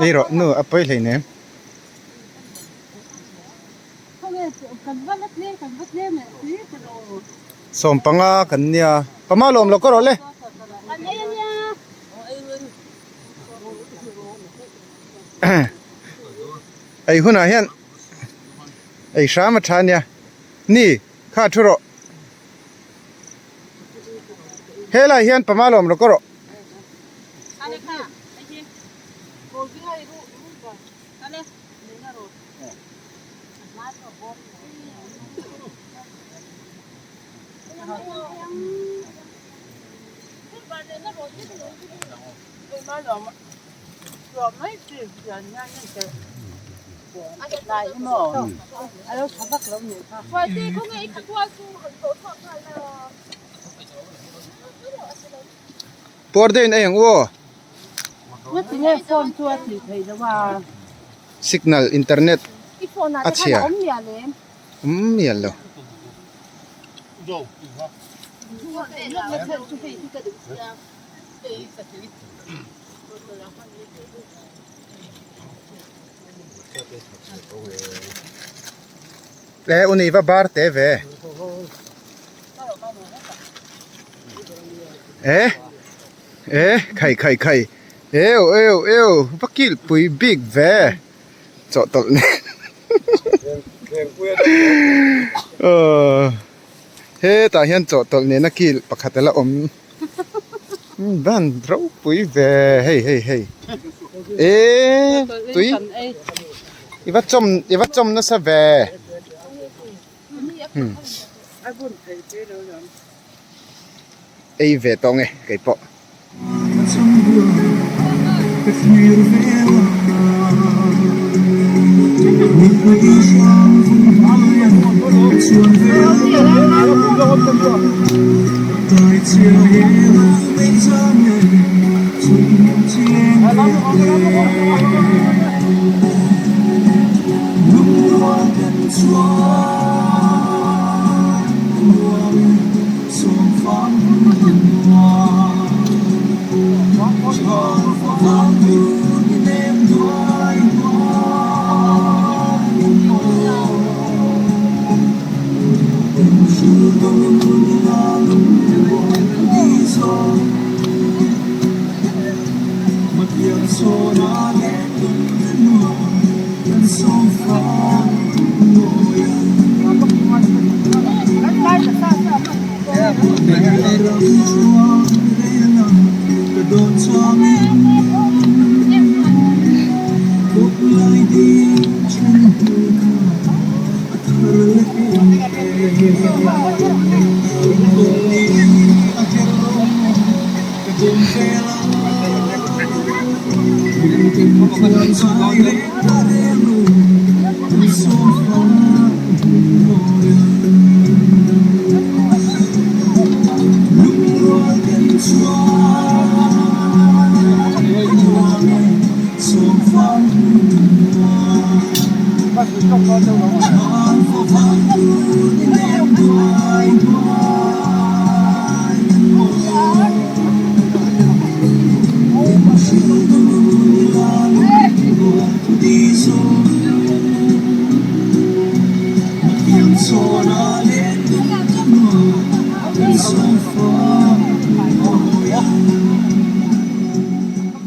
Ei rawh nu a pawi hleinem. Sawmpanga kan nia pama lawm lo ka rawh le. Ei hunah hian ei hram a tha ania ni kha thu rawh. Helai hian pama lawm lo ka rawh. Puar deuhin ei ang u aw. Signal internet a chhia awm mial lo. Le u ni va bar te ve e e khai khai khai eu eu eu va kil pui bik ve chawhtawlh nen hetah hian chawhtawlh nena kil pakhat a la awm. Ban ropui ve hei hei hei eee tui i va chawm i va chawm nasa ve ei ve tawh nge kei pawh.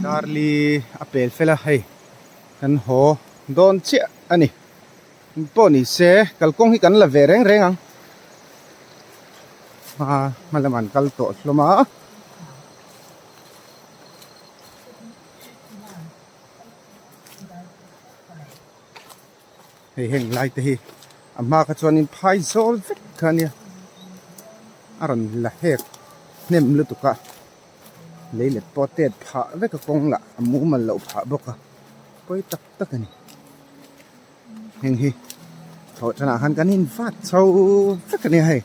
Darli a pel fel a hei kan haw dawn chiah a ni pawh ni se kalkawng hi kan la ve reng reng ang a hma lamah an kal tawh hlawm a. Hei heng lai te hi a hma kha chuanin phai zawl vek kha ania a rawn la hek hnem lutuk a. Lei let pawh tet phah vek a kawng lah a mumal loh phah bawk a pawi tak tak a ni. Heng hi thawh thanah khan kan in vat chho vek a nia hei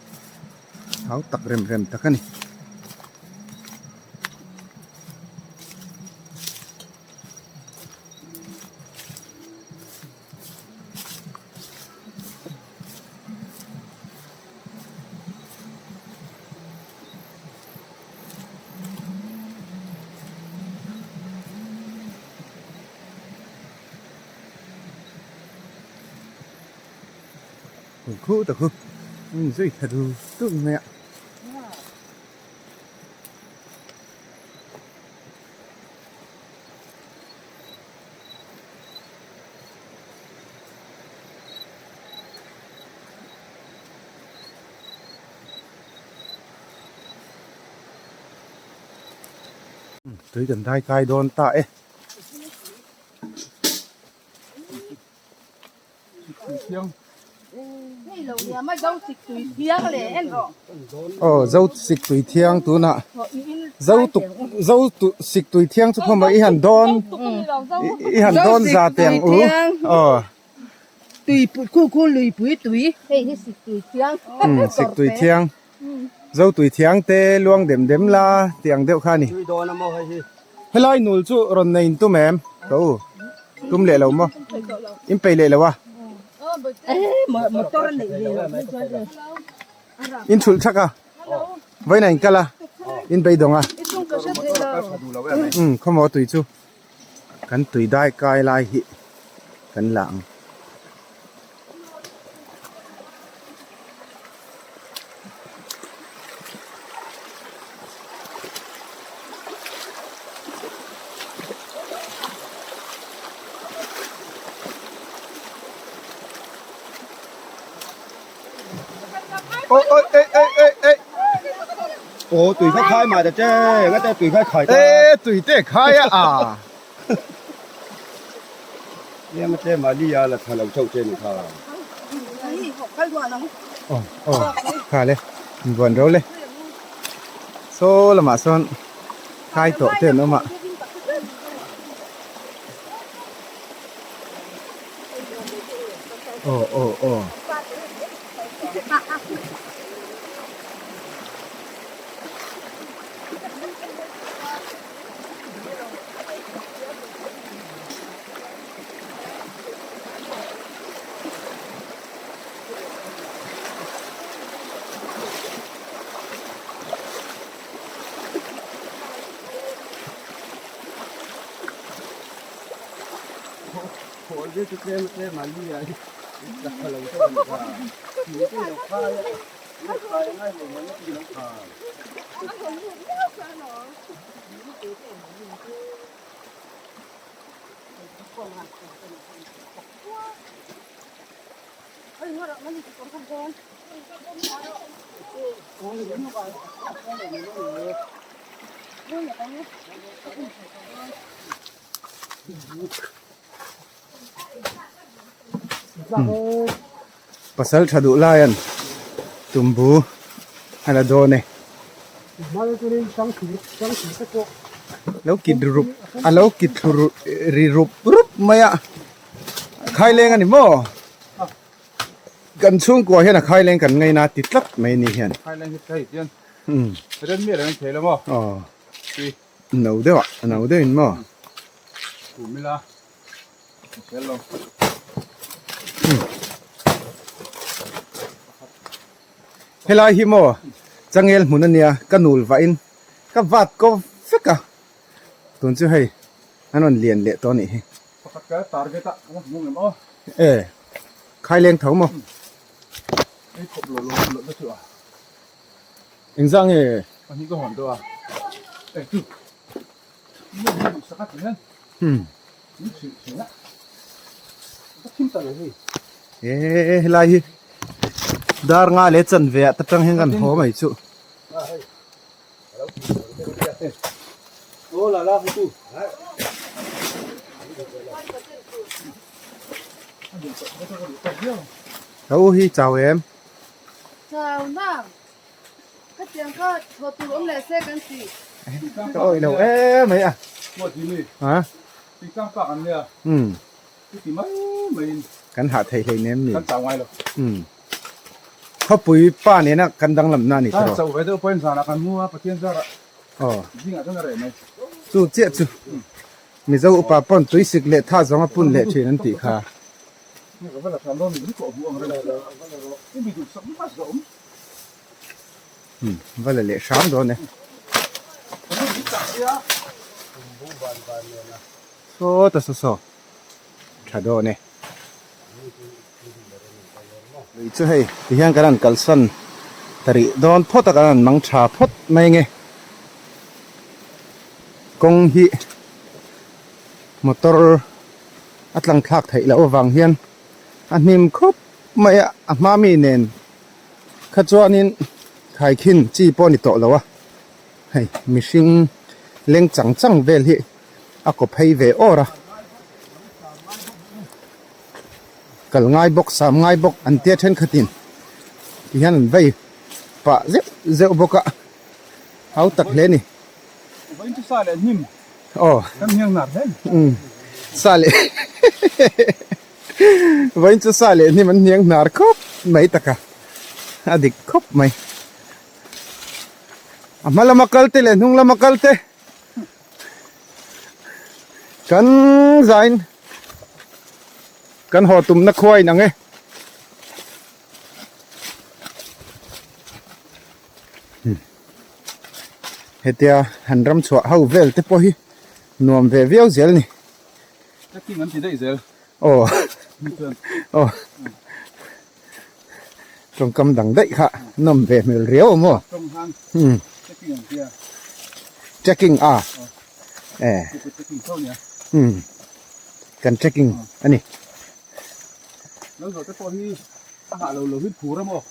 thau tak rem rem tak a ni. Khu ta khu zui thla du du mai a. Tui kan dai kai dawn ta e. Aw zo sik tui thiang tunah zo tuk zo tu sik tui thiang chu khawm i han dawn i han dawn za teh ang u aw. Tui khu khu lui pui tui hei hi sik tui thiang sik tui thiang zo tui thiang te luang dem dem la tih ang deuh kha a ni. Helai nul chu rawn nei in tum em ka u tum leh lo maw in peih leh lo a in thulh thak a vawiin ah in kal a in beidawng a umm khawmaw tui chu kan tui dai kai lai hi kan la ang. Ôi ôi ê ê ê ê Ồ tùy khách khai mà che nghe te tùy khách khai ta Ê tùy te khai a à Em te mà đi à là thà lâu chậu trên thà Ồ ồ kha le buan ro le Saw lamah sawn khai tawh te an awm a. Aw aw aw. Pasal tha duh laian tumbu a la dawn e. Lo kit rup a lo kit thlu ri rup rup mai a khaileng a ni maw? Kan chhungkua hian a khaileng kan ngaina ti tlat mai ni hian. Khaileng hi thei hian rem miah reng thei lo maw? Aw. No deuh a, no deuh in maw? Kum ila tel lo. Helai hi maw changel hmun a nia ka nul vah in ka vat ko vek a tun chu hei an rawn lian leh tawh a nih hi. Pakhat ka target a ka hmu ngem aw. E khaileng tho maw? Ei khawp lo lo lo te chu a. Engzah nge? Pahnih ka hawn deuh a. Ei chu. Ni hi duh sak a ti hian. Min hrilh thin a. Ka thim ta lo hei. E helai hi dar nga leh chanve ah ta tang hian kan haw mai chu. Ka u hi chau em? Chau na. Khatiang kha chhaw tur awm leh se kan ti. Ka awih lo em mai a. Ha? Um. Kan hah thei hlei nem ni. Kan chau ngai lo. Um. Khawpui pa nena kan danglam na ni tawh. Chau ve deuh pawhin zanah kan mu a Pathian zarah. Aw. Zingah chuan a reh mai. Chu chiah chu. Mizo upa pawn tuisik leh tha zawnga pun leh thin an tih kha. Um va la leh hram dawn e. Saw ta saw saw tha dawn e. Lui chu hei tihian kan han kalsan ta rih dawn phawt a kan han mang tha phawt mai nge kawng hi motor a tlang thlak theih loh avang hian a hnim khawp mai a a hma mi nen kha chuanin khaikhin chi pawh a ni tawh lo a hei mihring leng chang chang vel hi a kaw phei ve awr a kal ngai bawk sam ngai bawk an tia thenkhatin ti hian an vei pah zeuh zeuh bawk a hau tak hle a ni. Aw umm sa leh vawiin chu sa leh hnim an hniang hnar khawp mai tak a a dik khawp mai a hma lama kal te leh hnung lama kal te kan zain kan haw tumna khua in ang e. Hetia han ram chhuah ho vel te pawh hi nuam ve viau zel ni. Trekking an ti daih zel. Aw aw tawngkam dang daih kha nawm ve hmel riau a maw. Tawng han trekking an tia. Trekking a e. Trekking tho nia. Um kan trekking a ni. Lo zawh te pawh hi a hah lo lo hi phur a maw.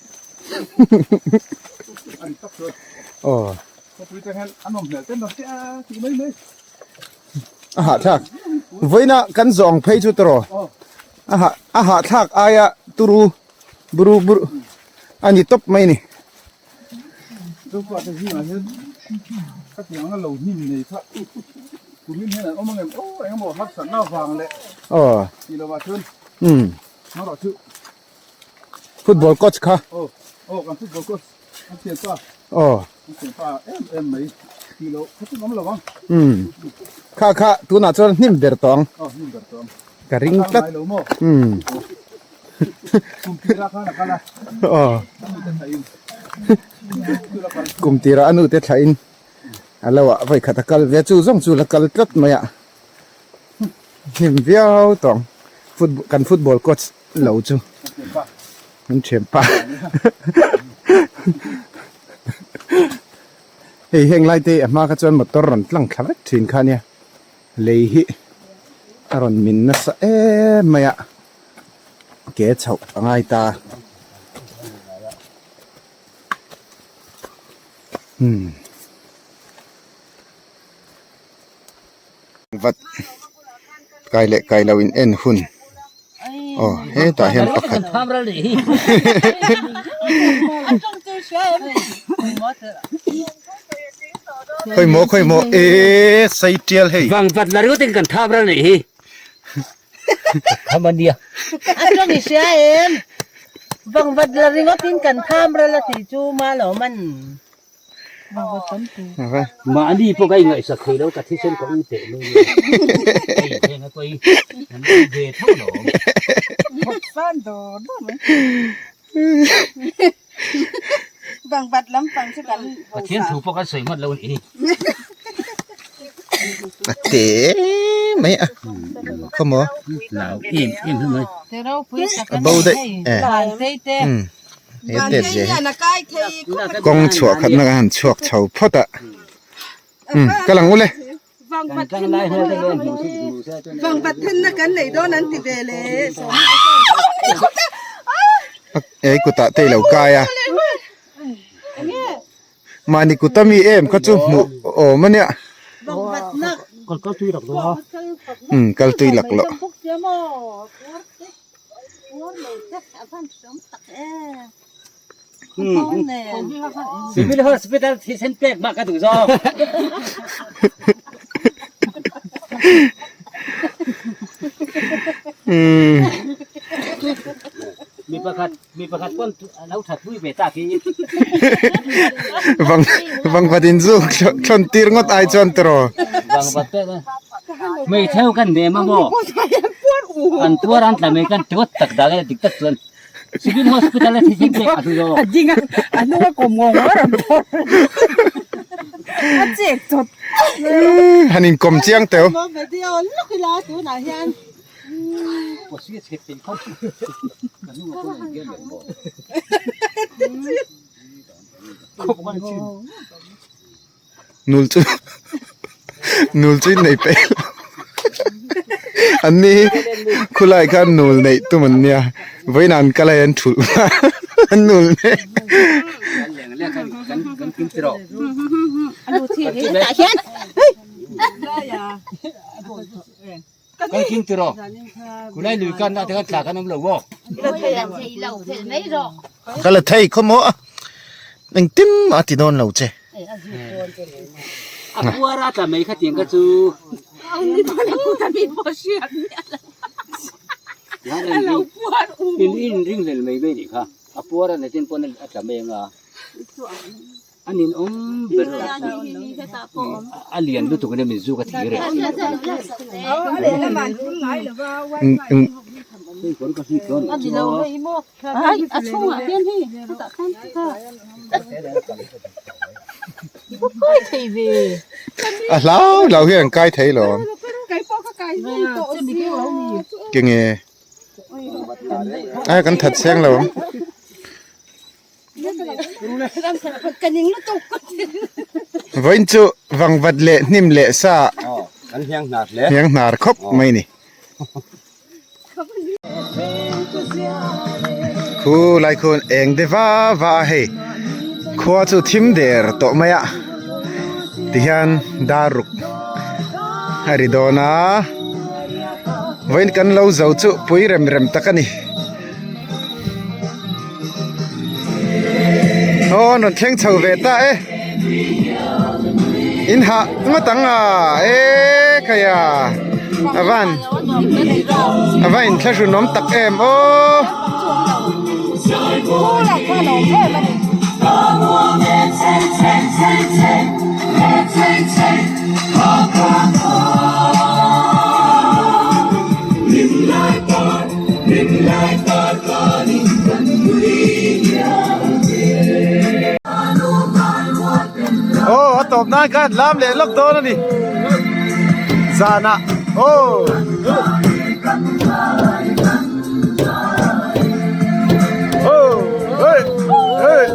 An tak chuan. Aw. Khawpui te hian a nawm hmel ten lo che a tih mai mai. A hahthlak. Vawiina kan zawng phei chu tawh a hah a hahthlak aia turu buru buru a ni tawp mai a ni. Zopa te zingah hian ka tih anga lo hnim nei kha kumin hian an awm ang em aw engemaw harsatna vang leh aw tih lovah chuan umm erawh chu football coach kha aw aw kan football coach an thianpa aw an thianpa em em mai tih loh kha chu awm lo ang umm kha kha tunah chuan hnim ber tawh ang aw hnim ber tawh ang ka ring tlat lo maw umm kum tira khan a kal a aw anu te thlain kum tira anu te thlain a lo ah vawi khat a kal ve chu zawng chu la kal tlat mai a hnim viau tawh ang football kan football coach lo chu an thian pa hei heng lai te a hma kha chuan motor rawn tlang thla vek thin kha ania lei hi a rawn min nasa em mai a ke chhoh a ngai ta umm Vat kai leh kai lo in en hun aw hetah hian pakhat khawi maw khawi maw eee sei tial hei. Vang vat la ringawt in kan thap ral nih hi tham ania. A tawng i hria em? Vang vat la ringawt in kan tham ral a tih chu ma lo man. Mahni pawh ka ingaihsak thei lo, ka thisen ka u teh mai nia. Hei heng a kawi an awm ve tho lo. Pathian thu pawh kan sawi hmat lo a nih hi. A te mai a khaw maw a bo daih e. He tet zia hi kawng chhuah khatna kan han chhuak chho phawt a umm ka lang ule. Ei kutah te ilo kai a mahni kut ami em kha chu hmuh awm ania umm kal tui lak loh. Civil Hospital thisen pek mah ka duh zawk. Mi pakhat mi pakhat pawn lo that pui ve ta khi. Vang vangvat in zu thlawn tir ngawt ai chuan tiraw. Vangvat pek a. Mei theu kan nem a maw. An tuar an tla mai kan tuat tak dak e dik tak chuan. Civil Hospital a thisen pek a duh zawk. A ding a, a hnung a kawm ngawng ngawr ang tawh. A chek chawt. Han in kawm chiang teu. Video lawk ila tunah hian. Pawsi a chhet thei khawp. Ka hnung a pawn an bial leh maw. Nul chu nul chu in nei peih lo an ni hi khulai khan nul neih tum an nia vawiin an kal a an thulh an nul neih Kan kim tiraw khulai lui kan ah te khan thla kan awm lo maw. Ka la thei khaw maw a engtin mah a ti dawn lo che. A puar a tla mai kha tiang kha chu. In in ring hlel mai mai nih kha a puar a natin pawn a tla mai anga. A ninawm ber a lian lutuk in min zuk a thir e. A hlau hlau hian an kai thei lo ang. Ke nge ai kan that seng lo ang. Vawiin chu vangvat leh hnim leh sa hniang hnar khawp mai ni. Khu lai khuan eng de va va a hei khua chu thim der tawh mai a tihian dar ruk a ri dawn a vawiin kan lo zo chu pui rem rem tak a ni. Aw an rawn thleng chho ve ta e in hah ngawt ang a e khaia a van a va in thlahrun awm tak em aw. Aw a tawp nan khan lam leh lawk dawn a ni zanah aw. Aw hey hey.